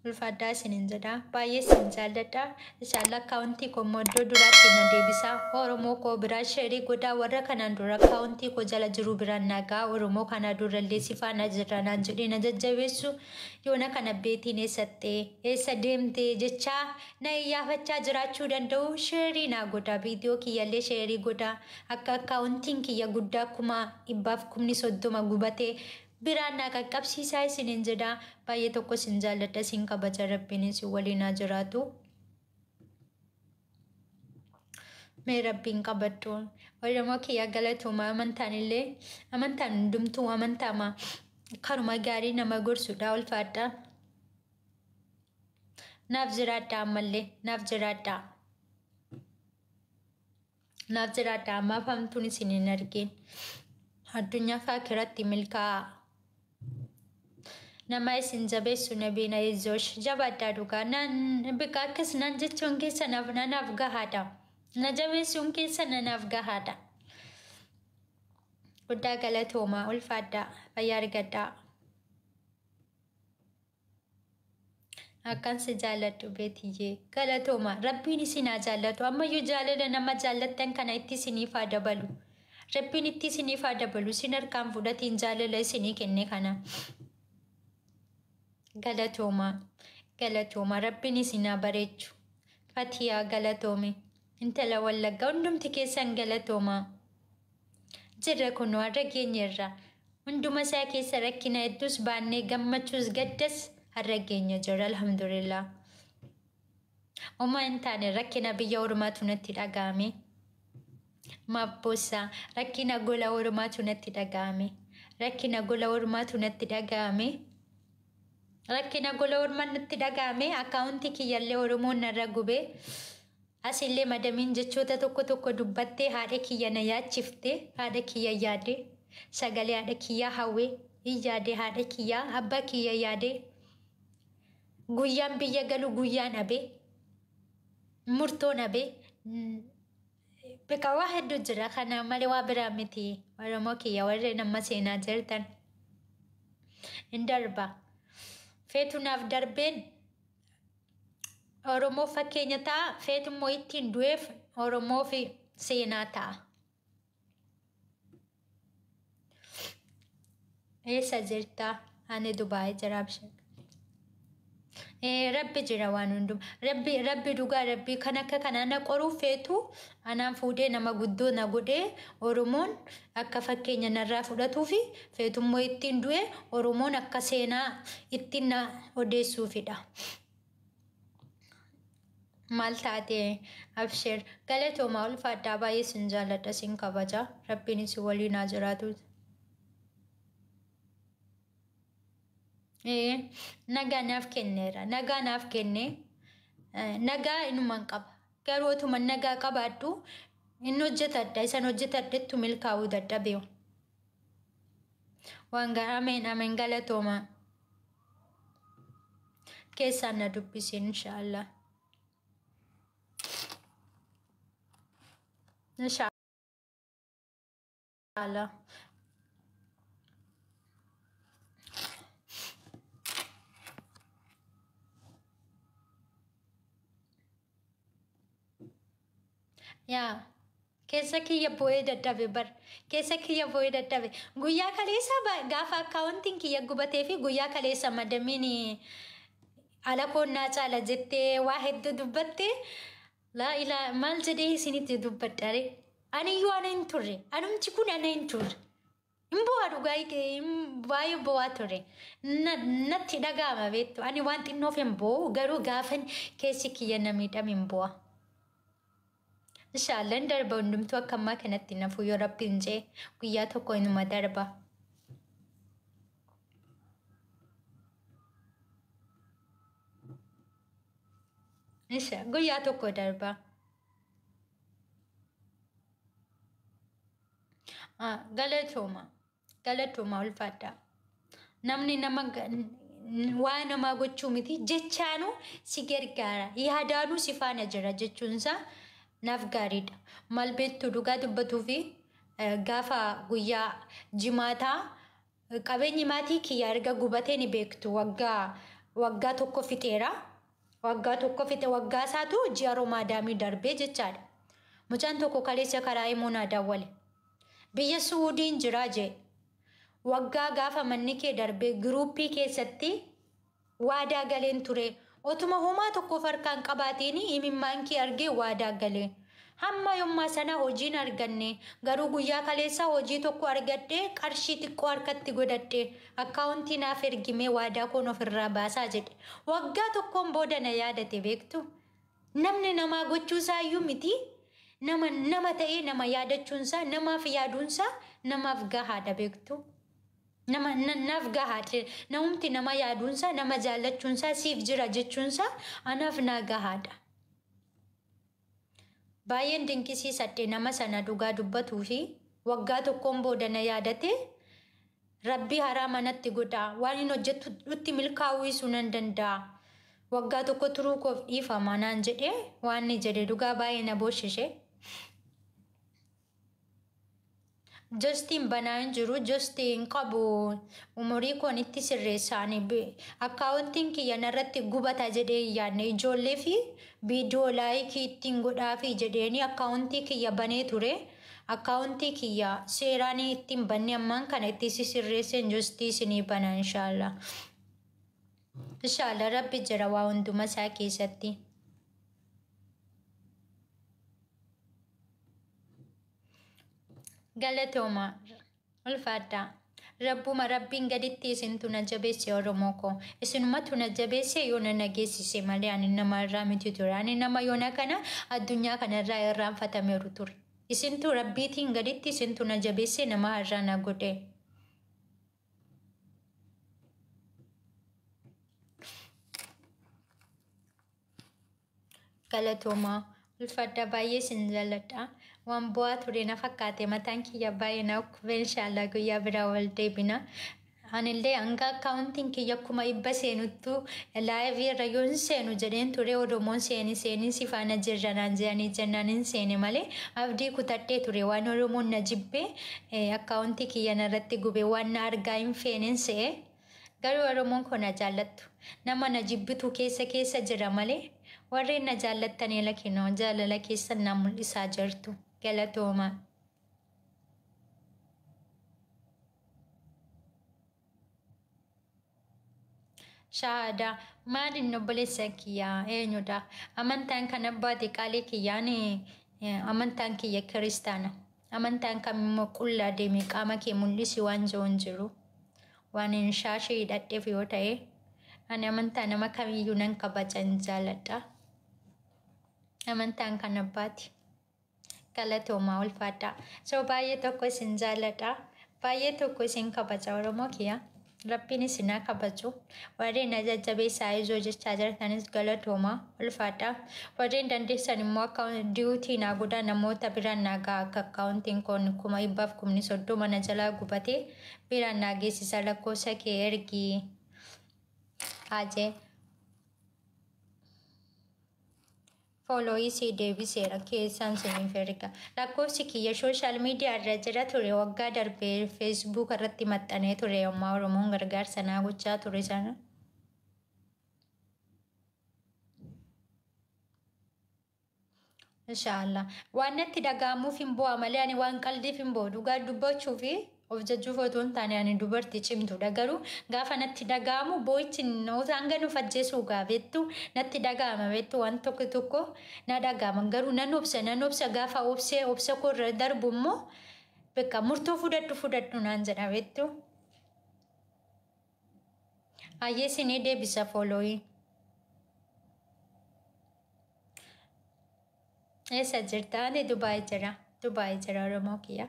Ulfaadhaa isiniin jedha. Baay'ee isin jaalladha. Inshallah akkaawuntii koo immoo iddoo duraatti na deebisa. Oromoo koo biraa sheerii godhaa, warra kanaan dura akkaawuntii koo jala jiru biraan nagaa Oromoo kana durallee si faana jirra naan jedhee na jajjabeessu, yoona kana beetiin eessattee eessa deemtee jechaa na iyyaafachaa jiraachuu danda'u. Sheerii naa godhaa, viidiyoo kiyyallee sheerii godhaa, akka akkaawuntiin kiyya guddaa 130,000 gubatee biraan naa qaqqabsiisaa isiniin jedha. Baay'ee tokko isin jaalladha, isin kabaja. Rabbiin isin waliin haa jiraatu. Mee Rabbiin qabadhu. Oromoo kiyya, galatooma. Amantaan illee, amantaan hundumtuu amantaama karuma gaarii nama gorsudha. Ulfaadha. Naaf jiraadha, ammallee naaf jiraadha. Naaf jiraadha, ammaaf hamtuun isin hin argin. Addunyaa fi akiratti milkaa'aa. Nama isin jabeessu nabiin ayizoosh, jabaadhaa dhugaa. Naan bika akkas naan jechuun keessa naaf nanaaf gahaadha. Na jabeessuun keessa nanaaf gahaadha. Guddaa galatoomaa, ulfaadhaa, fayyaa argadhaa. Akkan si jaalladhu beetiyyee, galatooma. Rabbiin isin haa jaallatu. Ammayyuu jaalala nama jaallattan kana itti isiniif haa dabalu. Rabbiin itti isiniif haa dabalu. Isin harkaan fudhatiin jaalala isinii kenne kana. Galatooma. Galatooma. Rabbiin isin haa bareechu. Fatiyaa, galatoome. Intala Wallaggaa, hundumti keessan galatooma. Jirra, kunoo har'a geenyerra. Hunduma isaa keessa rakkina hedduus baannee, gammachuus gaddas, har'a geenya jira, alhamdulillah. Homaa hin taane, rakkina biyya ormaatu natti dhaga'ame. Maaf boossaa? Rakkina gola ormaatu natti dhaga'ame. Rakkina gola ormaatu natti dhaga'ame. Rakkina gola ormaa natti dhaga'ame. Akkaawuntii kiyyallee Oromoon narra gubee. Asillee madamiin jechoota tokko tokko dubbattee haadha kiyya na yaachifte. Haadha kiyya yaade. Sagalee haadha kiyyaa hawwee. Hin yaade haadha kiyyaa, abbaa kiyya yaade. Guyyaan biyya galu guyyaan abe. Murtoon abe. Bika waa hedduu jira, kana malee waa biraa miti. Oromoo kiyya, warreen amma seenaa jirtan. Hin darba. Feetu naaf darbeen Oromoo fakkeenya ta'a. Feetu immoo ittiin du'eef Oromoo fi seenaa ta'a. Eessa jirta? Ani Dubaay jira, abshir. Rabbi jira waan hunduma. Rabbi, Rabbi dhugaa, Rabbi kan akka kanaa na qoruu feetu anaan fuudhee nama guddoo na godhee Oromoon akka fakkeenya narraa fudhatuu fi feetummoo ittiin du'e Oromoon akka seenaa ittiin na odeessuufidha. Maal taate, abshir. Galatoomaa, ulfaadhaa, baay'ee isin jaalladha, isin kabaja. Rabbiin isin waliin haa jiraatu. Nagaa naaf kenneera. Nagaa naaf kenne. Nagaa inuman qaba. Garuu otuma nagaa qabaadhu inni hojjetadha. Isan hojjetadhettu milkaa'uu dadhabeewu. Waan ameen, ameen, galatooma. Keessaan na dubbisi, inshaallah. Inshaallah. Yaa keessa kiyya boo'ee dadhabe bar, keessa kiyya boo'ee dadhabe. Guyyaa kaleessa gaafa akkaawuntiin kiyya gubatee fi guyyaa kaleessa madamiin ala koonnaa caala jettee waa hedduu dubbatte, laa ilaa, maal jedhee isinitti dubbadhare? Aniyyuu ana hin turre, anumti kun ana hin turre. Hin bu'aa, dhugaa baay'ee bu'aa ture. Natti dhaga'ama beektu. Ani waan xinnoof hin bu'u, garuu gaafan keessi kiyya na miidhame hin bu'a. Inshaallah hin darba hundumtuu, akka ammaa kanatti nafu yoo Rabbiin jee guyyaa tokko inuma darba. Insha guyyaa tokko darba. Galatooma. Galatooma, ulfaadha. Namni nama waa namaa gochuu miti, jechaanuu si gargaara. Yaadaanuu si faana jira jechuunsaa naaf gaariidha. Maal beektu, dhugaa dubbatuu fi gaafa guyyaa jimaataa qabeenyi maatii kiyya erga gubatee ni beektu waggaa Waggaa tokko fixeera. Waggaa tokko fixe, waggaa isaatu ji'a Romaadaamii darbee jechaadha. Mucaan tokko kaleessa karaa himuu naa dawwale. Biyya Suudiin jiraa jee. Waggaa gaafa manni kee darbee giruuppii keessatti waadaa galeen ture. Otuma homaa tokkoof harkaan qabaatiin imimmaan kee argee waadaa galee. Hamma yommaa sana hojiin arganne, garuu guyyaa kaleessaa hojii tokko argadhee qarshii xiqqoo harkatti godhadhe, akkaawuntii naaf ergimee waadaa koon ofirraa baasaa jedhe. Waggaa tokkoon booda na yaadate beektu. Namni namaa gochuusaa iyyuu miti. Nama nama ta'ee nama yaadachuunsaa, namaaf yaaduunsaa namaaf gahaadha beektu. Nama naaf gahaadha. Namumti nama yaaduunsaa, nama jaallachuunsaa, siif jira jechuunsaa anaaf naa gahaadha. Baay'een dinqisiisadhe nama sana dhugaa dubbatuu fi waggaa tokkoon booda na yaadate. Rabbii haraa manatti godhaa, waan hin hojjettutti milkaa'uu isuu nan danda'a. Waggaa tokko turuu koof dhiifama naan jedhee waan ni jedhe dhugaa baay'ee na booshise. Jostiin banaa hin jiru, jostii hin qabu, umurii koon itti sirreessaani. Akkaawuntiin kiyya narratti gubata jedhee hin yaadne, ijoollee fi viidiyoo laayikii ittiin godhaafi jedheeni akkaawuntii kiyya banee ture. Akkaawuntii kiyya seeraan ittiin banne ammaan kana itti sirreesseen jostii isinii bana inshaallah. Inshaallah rabbi jira waa hunduma isaa keessatti. Galatooma, ulfaadhaa. Rabbuma rabbiin gaditti isintu na jabeesse Oromoo koo. Isinumatu na jabeesse yoo na nageessise malee ani nama irraa miti ture. Ani nama yoona kana addunyaa kanarraa irraanfatameeru ture. Isintu rabbiitiin gaditti isintu na jabeesse nama irraa na godhe. Galatooma, ulfaadhaa, baay'ee isin jaalladha. Waan bu'aa ture na fakkaate, mataan kiyya baay'ee na dhukkube. Inshaallah guyyaa biraa wal deebina. Anillee hanga akkaawuntiin kiyya 100,000 seenuttu laayivii irra yoo hin seenu jedheen ture. Oromoon seeni seenii si faana jirra naan jedhanii jennaan hin seene malee abdii kutadhee ture. Waan Oromoon na jibbee akkaawuntii kiyya narratti gube waan na argaa hin feeneen se'e. Garuu Oromoon koo na jaallattu. Nama na jibbitu keessa keessa jira malee warreen na jaallattanii lakinoo jaalala keessan na mul'isaa jirtu. Galatooma. Shahaadaa maaliin obboleessa kiyyaa eenyudha? Amantaan kan abbaati qaalii kiyyaan, amantaan kiyya kiristaana. Amantaan kamimmoo qullaa deeme qaama kee mul'isi waan jiru hin jiru. Waan hin shaashii hidhadheef yoo ta'e ani amantaa nama kamiyyuu nan kabajan jaaladha. Amantaan kan abbaati. Galatoomaa, ulfaadhaa. So baay'ee tokko isin jaaladha. Baay'ee tokko isin kabaja Oromoo kiyya. Rabbiin isin haa kabaju. Warreen na jajjabeessaa ijoo jechaa jirtanis galatoomaa, ulfaadhaa. Warreen dandeessan immoo akka duet naa godhaa, namoota biraan naa ga'a, akka akkaawuntiin kun 130,000 na jalaa gubatee biraan naa geessisa. Lakkoofsa kee ergii. Haajee. Follow isii deebiseera, keessaan isiniif erga. Lakkoofsi kiyya social media irra jira ture, waggaa darbee Facebook irratti maxxanee ture yommaa Oromoon gargaarsa naa gochaa ture sana. Inshaallah. Waan natti dhaga'amuuf hin bu'a malee ani waan qaldiif hin bu'u. Dhugaa dubbachuu fi of jajjuuf otoo hin taane ani dubartii cimtuudha. Garuu gaafa natti dhaga'amu boo'ichi hanga nuuf ajjeesuu gaafettu natti dhaga'ama beektu, waan tokko tokko na dhaga'ama. Garuu nan obsa, nan obsa, gaafa obsee obsa koo irra darbu immoo bakka murtoo fudhadhu fudhadhu naan jedha beektu. Ayyee, isinii deebisa follow. Eessa jirta? Ani Dubaay jira. Dubaay jira Oromoo kiyya.